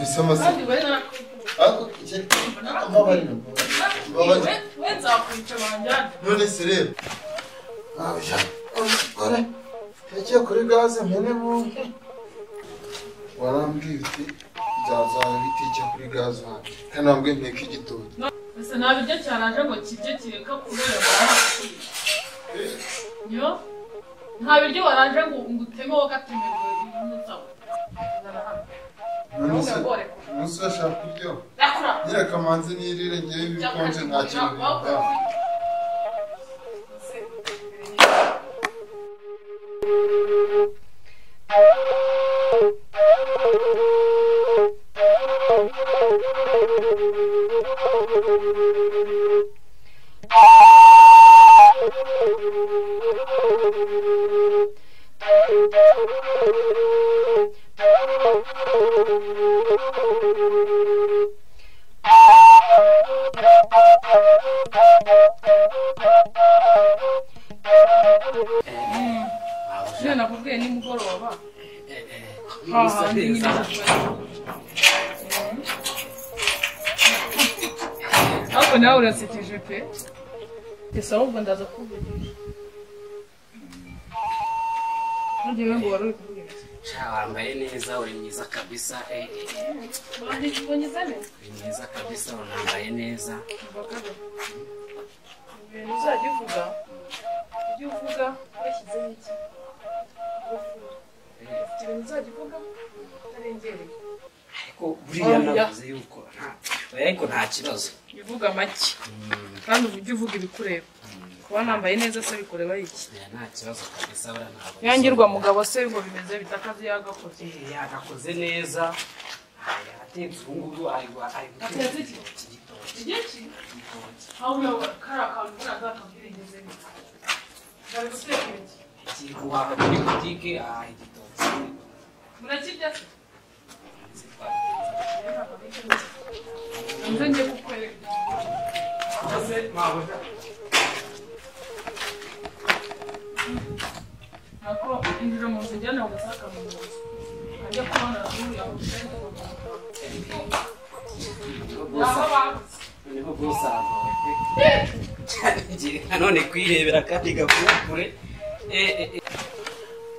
Ese amasa Kandi we ariko mbabarira mbabarira we nzakwica banjyane. None se rero mabuja umugore ntekeye kuri gaze mpene bunke warambwiye uti nzazana biteke kuri gaze hano kandi wambwiye nteke igitoki. Ese nta biryo cyaraje ngo kirye kireka kubera barahakwiye. Yo nta biryo waraje ngo nguteme wowe ugatemerwa ibintu. None se umunsi urashaka kurya nyirakamanzi nirire ngewe ibikonje nta kintu bimbaho. None nakubwiye nimugoroba. Ariko nawe urasekeje pe. Ese ahubwo ndaza kukuvugisha. Ntugiye ngo wari uri kuvuga iki? Wambaye neza, uri mwiza kabisa. Uri mwiza kabisa, unambaye neza. Ibintu uzajya uvuga, ibyo uvuga washyizeho iki? Ibintu uzajya uvuga utarengereye. Ariko buriya navuze yuko ariko nta kibazo. Uvuga make kandi ujye uvuga ibikureba. Kuba nambaye neza se bikureba iki? Nta kibazo kabisa, buriya ntabwo. Yangirwa mugabo se ngo bimeze bitakazi yagakoze. Yagakoze neza. Atetse ubu ngubu ari Atetse iki? Igitoki. Igiki? Aho kariya kantu buriya nzakabwirengeze neza. Bari guteka iki? Kiri guhaha kuri butike, igitoki. Murakirya se? Nze njye kukwereka. Ese mabuja. Nako injira mu nzu njyana ugasaka mu nzu. Ajya kubona uriya mushende. Niho gusa. None kwirebera kandi gakure.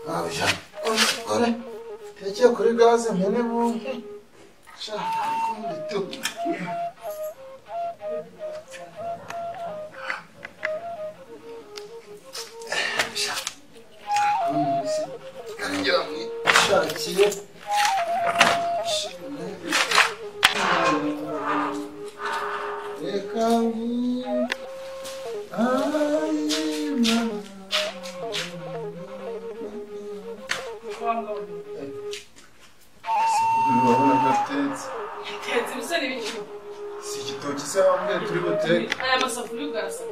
Mabuja umugore ntekeye kuri gaze mpene bunke shaka kundi tu. Shakiye reka si igitoki se wambwiye turi buteke. Aya masafuriya ugarasa.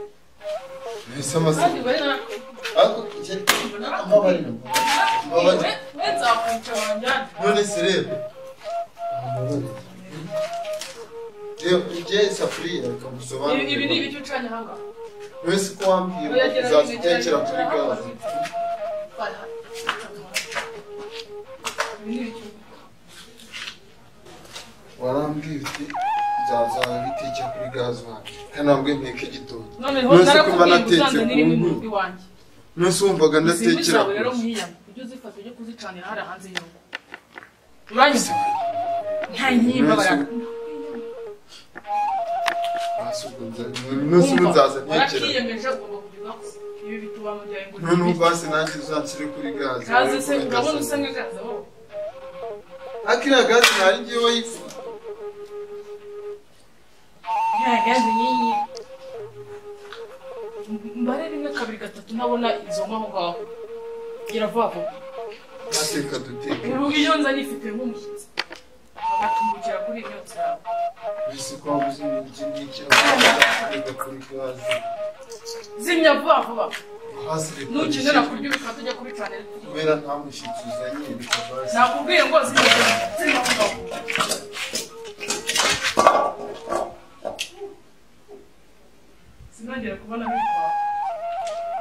Ese amasafuriya ariko mbabarira mbabarira. We nzakwica banjyane. None se rero mbabarira. Rero njye isafuriya reka ngusobanurire. Ibi ni ibiki ucanye aha ngaha? None se ko wambwiye uzazitekera kuri gaze. Warambwiye uti nzazana biteke kuri gaze hano kandi wambwiye nteke igitoki. None se kuba natetse ku nkwi none se wumvaga ndatekera rero mwiyama ujye uzifata ujye kuzicanira hariya hanze y'urugo. Uranyumva? Nta nkimba baraka. None se ubu nzaza ntekera. Warakiyemeje ugomba kujya ugakoze. Ibi bituma mu gihe ngo none ubu basi nanjye uzanshyire kuri gaze. Gaze se urabona usa nka gaze wowe? Akiriya gaze ntari ngiye wayifuza. Nta gaze nyinyi. Mbare rimwe kabiri gatatu ntabona izo nka aho ngaho. Gira vuba vuba. Nateka duteke. Ubu iyo nza nifite nk'umushyitsi. Agatumbukira kuri iyo myotsi yawe. Mbese ko wabuze ibintu n'iki kuri gaze. Zimya vuba vuba. Nukenera kurya ubikata ujya kubicanira. Kubera nta mushyitsi uzanye reka basi. Nakubwiye ngo zimya zimya vuba. Sinongera kubona bitwa.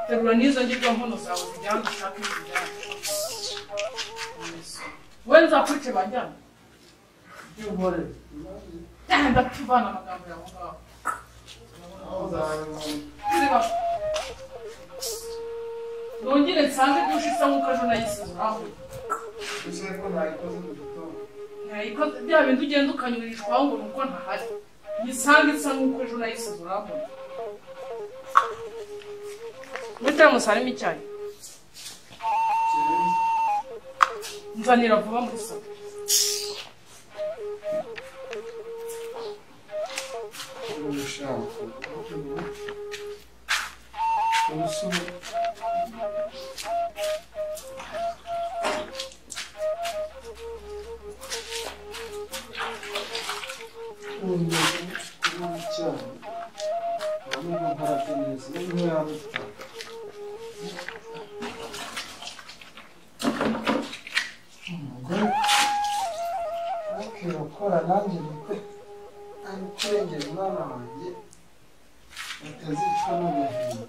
Terura n'izo ngirwa nkono zawe zijyana ushake zijyana. We nzakwice banjyana. Byuhore. Ndatuvana amagambo yawe ngaho. Nongere nsange dushe isa nk'uko ejo nayisize aho. Ese ko nayikoze mu gitondo. Nayikoze bya bindi ugenda ukanyurishwaho ngo nuko ntahari. Nyisange isa nk'uko ejo nayisize aho. Muri teremusi harimo icyayi. Nzanira vuba muri salo. Gukora nanjye niko ari kurengera umwana wanjye atazicwa n'agahinda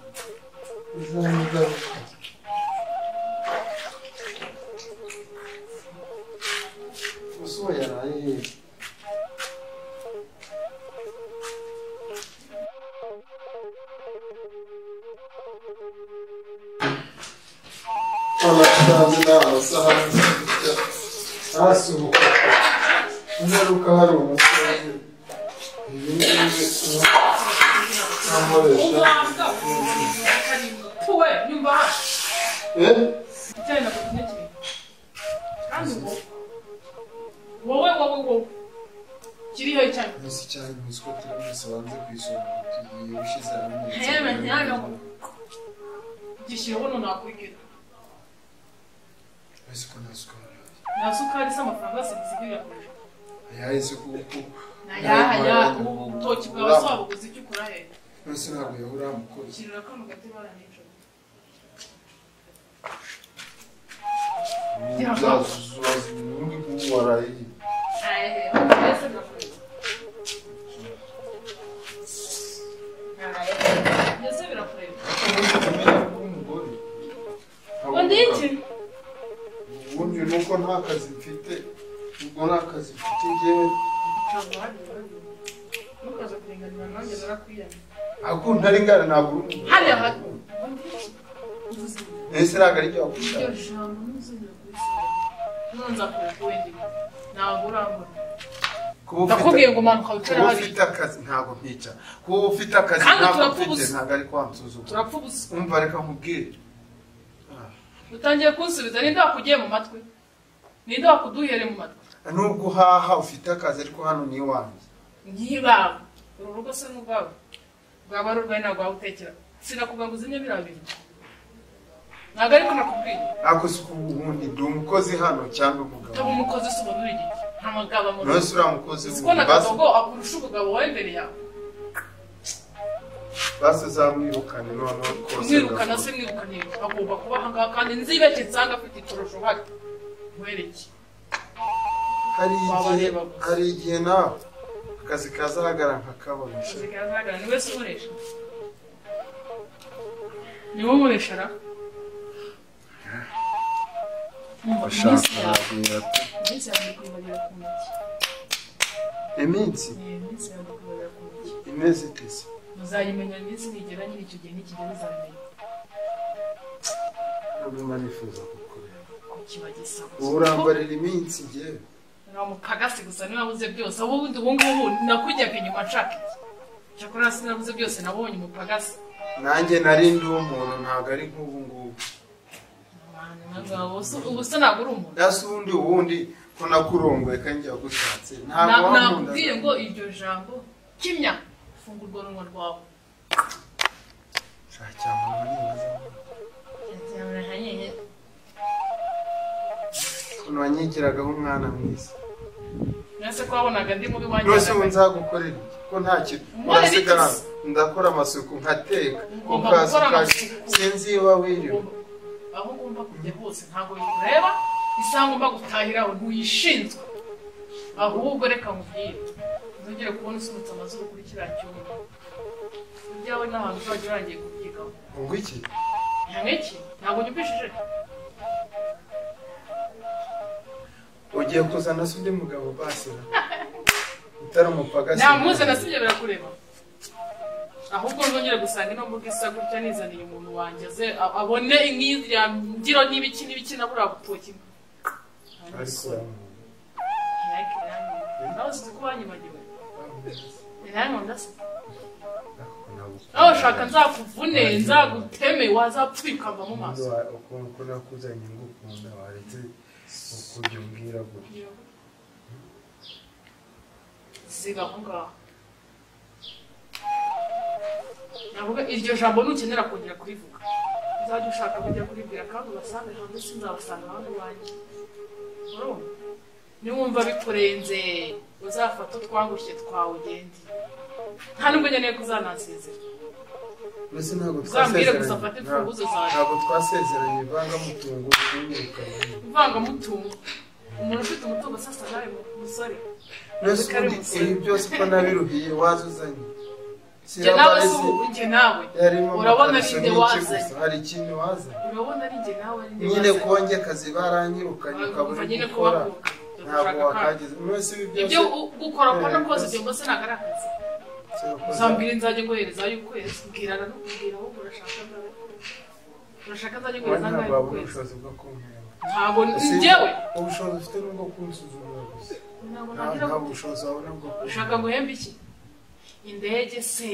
bizamugaruka. Gusa uwo yaraye hehe? Amatanze n'amasahani ntasubuka ingaruka hari umusozi ibi ngibi nkoresha wowe wowe wowe kiriho icyayi mwese icyayi muzi ko turi mwese banze ku isonga tugiye gushize hamwe gishyiraho none nakwigera mwese ko nta sukari nta sukari se amafaranga yose nsigaye yakoresha yahise kuko nayahaya ubutoki bwawe se wabuguze icyo ukora he mwese ntabwo yahura mukozi shyirira kano gati bara nijoro ubundi waraye mbese birakureba ubundi iki ubundi nuko nta kazi mfite ubwo nta kazi mfite njyewe ntukaze kuringanira nanjye narakwiyamye ako ntaringana ntabwo uri hariya ese ntabwo ari ibyo wakunda iryo jambo ntuzongera kurisubira nzakwereka wenda ntabwo urambona ndakubwiye ngo manuka wicare kuba hariya ufite akazi ntabwo mpica kuba ufite akazi Kandi ntabwo turapfa mfite ubusa. ntabwo ari kwansuzugura turapfa ubusa umva reka nkubwire utangiye kunsubiza ninde wakugiye mu matwi ninde wakuduhere mu matwi nubwo uhaha ufite akazi ariko hano ni iwanjye ntibawe uru rugo se n'urwawe rwaba ari urwawe ntabwo wawutekera sinakubwira ngo uzimye biriya bintu ntabwo ariko nakubwiye ariko si ubundi ndi umukozi hano cyangwa umugabo utaba umukozi si ubona uri igiki nta mugabo mu rugo none se uriya mukozi siko na kadogo akurusha ubugabo wowe imbere yawe basi uzamwirukane noneho kose mwirukana se mwirukane agomba kuba aha ngaha kandi nzibeke nsanga afite itorosho uhari nkwereke hari igihe Wabareba gusa. hari igihe nawe akazi kazahagarara nkakabona akazi kazahagarara ni wese ukoresha ni wowe ukoresha ra Umva, iminsi yawe iminsi yawe ndikuyibarira ku ntoki iminsi iminsi yawe ndikuyibarira ku ntoki imeze itese muzayimenya iminsi nigera nyine icyo gihe nikigera uzabimenya ntabwo mba nifuza kukureba kukibageza ubu urambarira iminsi njyewe mukagasi gusa niba wabuze byose ubundi ubu ngubu nakujyaga inyuma nshaka iki cyakora sinabuze byose nabonye umupagasi nanjye nari ndi umuntu ntabwo ari nk'ubu ngubu ubu se ntabwo uri umuntu ese ubundi ubundi ko nakurongoye kandi njya gushatse ntabwo nakubwiye ngo iryo jambo kimya funga urwo runwa rwawe shakira umuntu nibaza ukuntu wanyigiragaho umwana mwiza Nese ko wabonaga ndi mubi wanjye nose ubu nzagukorera iki ko nta kintu Unkorera iki urasigara se? ndakora amasuku nkateka Ugomba ukaza gukora ukaza amasuku. sinzi iba wiriwe aho ngomba kujya hose ntabwo bikureba isaha ngomba gutahiraho ntuyishinzwe ahubwo reka nkubwire nzongere kubona usunitse amazuru kuri kiriya cyumba ibyawe n'ahantu uzajya urangiye kubyigaho ngo iki nta iki ntabwo nyumvishije ugiye kuzana se undi mugabo basi na Utari umupagasi. Namuzana sibyo birakureba. Ahubwo nzongera gusanga ino mbuga isa gutya nizaniye umuntu wanjye aze abone nk'iriya mbyiro n'ibiki n'ibiki na buriya butoki. Nawe uzi ko wanyibagiwe. Irankunda se. Nawe ushaka nzakuvune nzaguteme wazapfa ukava mu maso. Ukuntu nakuzanye ngukunda waretse ukujya umbwira gutya. Siga aho ngaho. Navuga iryo jambo nukenera kongera kurivuga. Uzajya ushaka kujya kuribwira kandi ubasange hanze sinzabasanga hano iwanjye. Urumva? Niwumva bikurenze uzafata utwangushye twawe ugende. Nta nubwo nkeneye kuzanansezera. Mbese ntabwo Uzambwire gusa mfate imfunguzo zanjye. Ntabwo twasezeranye ivangamutungo kunyirukana. Ivangamutungo. Umuntu ufite umutungo sasa nawe musore. Mbese ibi byose uko nabiruhiye wazuzanye. Njye nawe si ubu njye nawe. Urabona ari njye wazanye. Hari ikintu wazanye. Urabona ari njye nawe ari njye wazanye. Nyine konge kazi baranyirukanye ukabura gukora. Ntabwo wakageze. Mbese ibi byose. Ibyo gukora ko nakoze ibyo mbese ntabwo ari akazi. Uzambwira nzajye ngohereza y'ukwezi. Mbwirana no kubwira ahubwo urashaka nzabe. Urashaka nzajye ngohereza angahe ku kwezi? Ubushobozi bwo kumpemba. Ntabwo njyewe. Ubushobozi ufite ni ubwo kunsuzugura gusa. Ntabwo nagira Ntabwo ubushobozi wabona bwo kumpemba. Ushaka guhemba iki? Indege se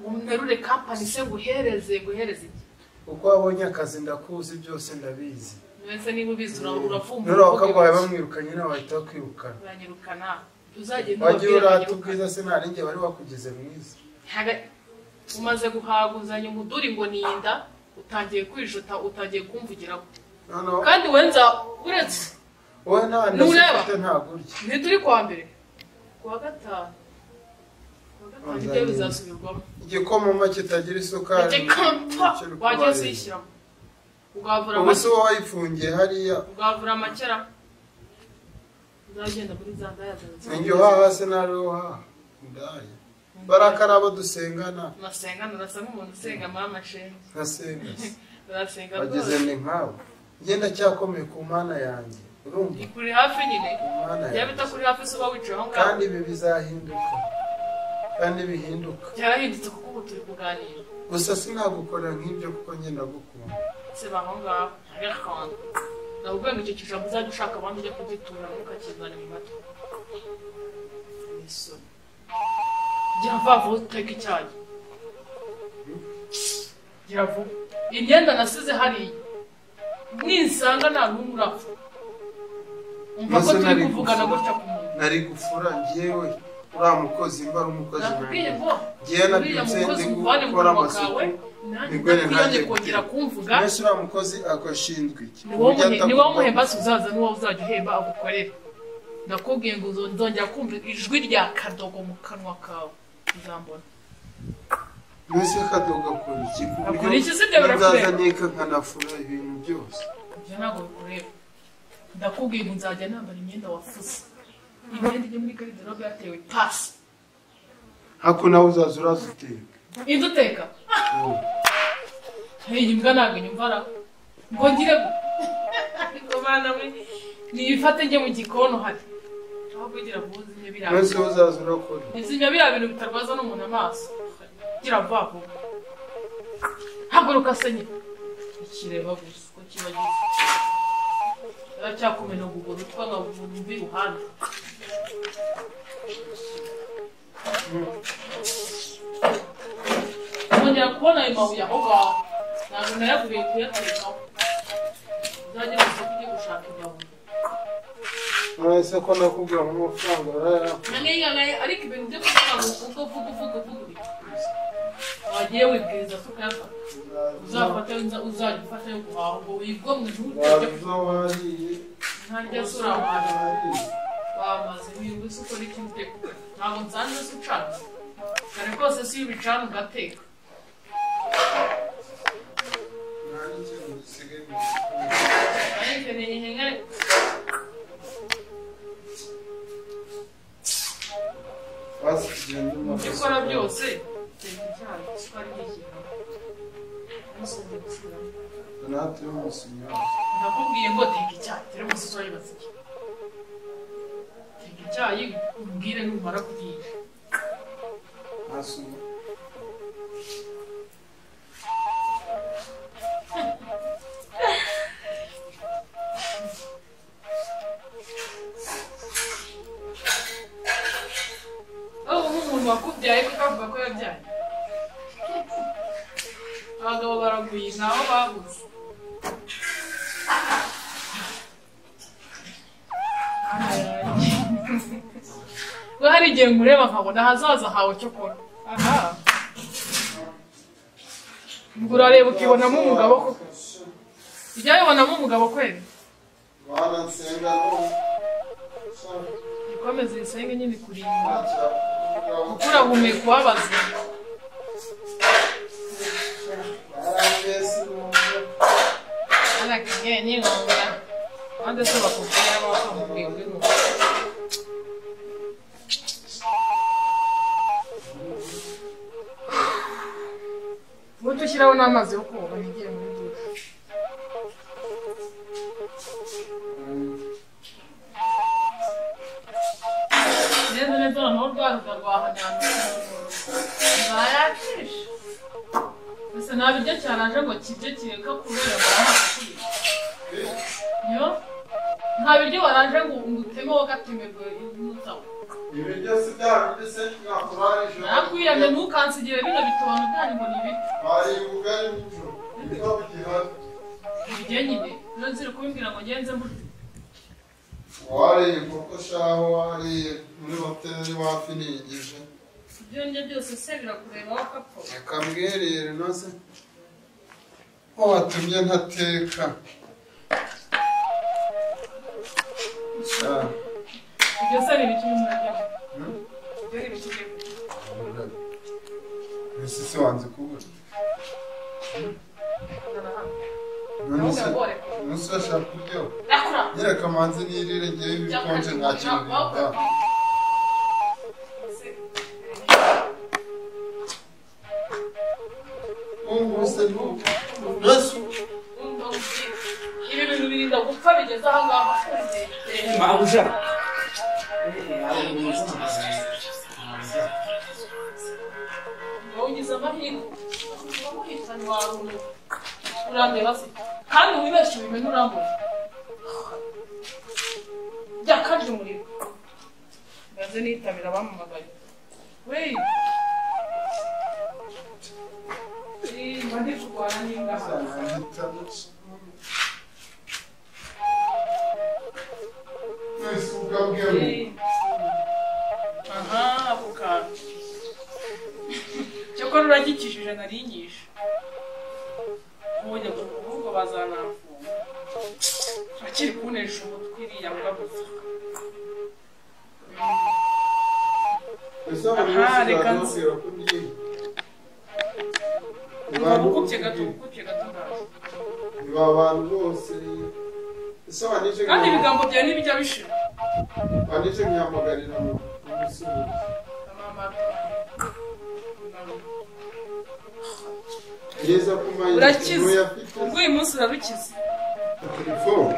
ngo nterure kampani se nguhereze nguhereze iki? Uko wabonye akazi ndakuzi byose ndabizi. Mbese niba ubizi uravumbura. None wakagwaye bamwirukanye nawe bahita bakwirukana. Baranyirukana. Uzagenda wagiye ubabwira urata banyirukana. ubwiza se nta ninjye wari wakugize mwiza. Umaze guhaguzanya umuduri ngo ni inda utangiye kwijuta utangiye kumvugiraho. Noneho Kandi wenza uretse wowe nta nda Nureba. ufite ntabwo urya. ntituri kwa mbere kuwa gatanu. Kuwa gatanu ibyo bizasubirwamo. Igikoma kitagira isukari. Igikoma wagiye usiyishyiramo. Ugavura Ubu se wowe wayifungiye hariya. Ugavura amakera. Uzagenda muri za ndaya zawe. Ninjye uhaha se nari uhaha. Ndaya. Barakara abo dusengana. Nasengana urasa nk'umuntu usenga mama shenge. Nkasenga se. Urasenga Bageze rwose. ni nkawe. Njye ndacyakomeye ku mana yanjye. Urumva? Ikuri hafi nyine. Ku mana Yaba yanjye. itakuri hafi se uba wicaye aho ngaho. Kandi ibi bizahinduka. Kandi bihinduka. Byarahindutse kuko ubu turi kuganira. Gusa sinagukorera nk'ibyo kuko njye ndagukunda. Se baho ngaho. Ntabwo. Nakubwiye ngo icyo kijambo uzajya ushaka abandi ujya kugitura ntukakizane mu matwi. Isoni. Gira vuba vuba uteke icyayi. Gira vuba. Imyenda nasize hariya. Ninsanga nta n'umwe urapfa. Umva ko Mbese turi nari kuvugana gufura. gutya ku muntu. Nari gufura njyewe uriya mukozi mba ari umukozi Nakubwiye nanjye. ngo Njyewe uriya nabyutse mukozi ndi umuvane mu gukora kanwa amasuku. kawe, nanjye Nibwo ndakwiyamye ntangiye kongera guteka. kumvuga. Mbese uriya mukozi agashinzwe iki? Ni wowe Uburyo ni wowe atagomba umuhemba se uzaza n'uwo uzajya uhemba agukorera. Ndakubwiye ngo nzongera kumva ijwi rya Kadogo mu kanwa kawe. Uzambona. Mbese Kadogo akora iki? Ku buryo Akora iki se ibyo birakureba? nzaza nika nkanafura ibintu byose. Ibyo ntabwo bikureba. Ndakubwiye ngo nzajya nambara imyenda wafuze. Imyenda ijya muri garderobe yatewe pasi. Hako nawe uzaza uraza uteka. Inde uteka? Iyi mbwa ntabwo inyumva ra. Ngo ngire ngo. Ariko bana we niyifate njye mu gikoni uhari. Ahubwo gira vuba uzimye biriya Mbese bintu. uzaza urakora. Izimya biriya bintu bitarwaza n'umuntu amaso. Gira vuba vuba. Haguruka se nyine. Ikireba gusa uko kiba gisa. Aracyakomena ubwo rutwa nka iruhande. Nongera kubona ayo mabuye aho ngaho. Ntabwo nayaguye kuyatekaho. Uzajye mu isoko ujye gushaka imabuye. None se ko nakubwira ngo amafaranga urayakura? Ariko ibintu byo kuvuga ngo uvuga uvuga uvuga uvuga ubikuza. Wagiye wibwiriza se ukayafata. Uzafate uzajya ufata yo guhaha ngo wigomwe ntuteke. Waza wariye. Ntarya se uramaze. Wamaze wibwe se ukora iki uteka. Ntabwo nsanze se ucana. Kare kose si iyo ubicana ugateka. Nta n'ikintu gisigaye mu gikoni. Ariko ni ihene. Basi tugende Mu byo ukora byose teka icyayi isukari ntishyiramo. Ntusongere gusubiramo. Donate y'umusinyoro. Ndakubwiye ngo teka icyayi teremusi urayibaza iki? Teka Icyayi umbwire numara kugisha. Asuma. Aho umuntu wakubyaye kuko avuga ko yabyaye. Abagabo baraguye ntaho babuze. We hari igihe nkureba nkabona ahazaza hawe cyo kora. Aha. Ubwo urareba ukibonamo umugabo koko. Ujya wibonamo umugabo kweli? Bana nsenga no. Ikomeze isenge nyine kurinda. Kuko urahumeka uwabaza. Abandi se bakubwira bakamubwira ngwino. Ubundi ushyiraho n'amazi yo koga ntigiye muri dushe. Neza neza noneho rwa ruda rwahanyanduye. Nzayacisha. Ese nta biryo cyaraje ngo kirye kireka kubera barahakubita. Yo? Nta biryo waraje ngo uteme wowe ugatemerwe n'utsawo. Ibiryo si bya bindi se nakurarije. Nakwiyamye ntukansigire bino bitobano byanyu ngo ni ibiti. Bari ubugari nijoro. Ibyo bigihari. Ibiryo nyine. Rero nzira kubimbwira ngo ngenze mburyo. Wariye inkoko shaho wariye muri hoteli wafinigije. Ibyo ndya byose se birakureba wowe ukapfa. Reka mbwirire inoze. Ko watumye ntateka. Ibyo se ni ibiki urimo urarya? Ibyo ni ibiki ugiye kurya? Ese se wanze kubura? None se urashaka kurya? Nyereka manze nirire ngewe ibikonje nta kintu bimba. Ibi bintu birinda gupfa bigeze aha ngaha. Mabuja. Wowe ugize amahirwe wamuhitanye warumwe urandeba se kandi wibeshye ubimene urambona byakarya umuriro mbanze nitabira abampamagaye we mba ndi kurwana n'imbwa aha ako kantu cyakora uragikijije narinyishe ahubwo bazanamfunga akiri kunesha umutwe iriya mbwa gusa. Aha reka nzi ukubye gato ukubye gato ndaje niba abantu bose kandi ibigambo byawe ntibijya bishira. Wanije nkihamagarira mu musubizo. Urakize ubwo uyu munsi urarukize. Telefone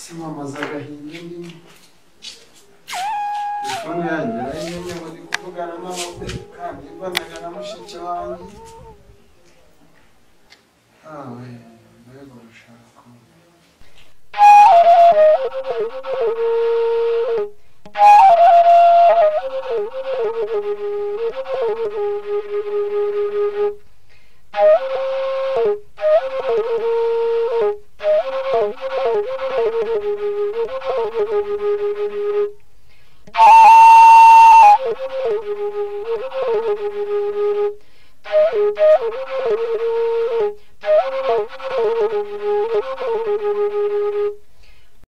simamaza agahinda ndimo. Telefone yanjye narayimenye ngo ndi kuvugana n'abakwe kandi mbanaga na mushiki wanjye. Awe mbega urushaka.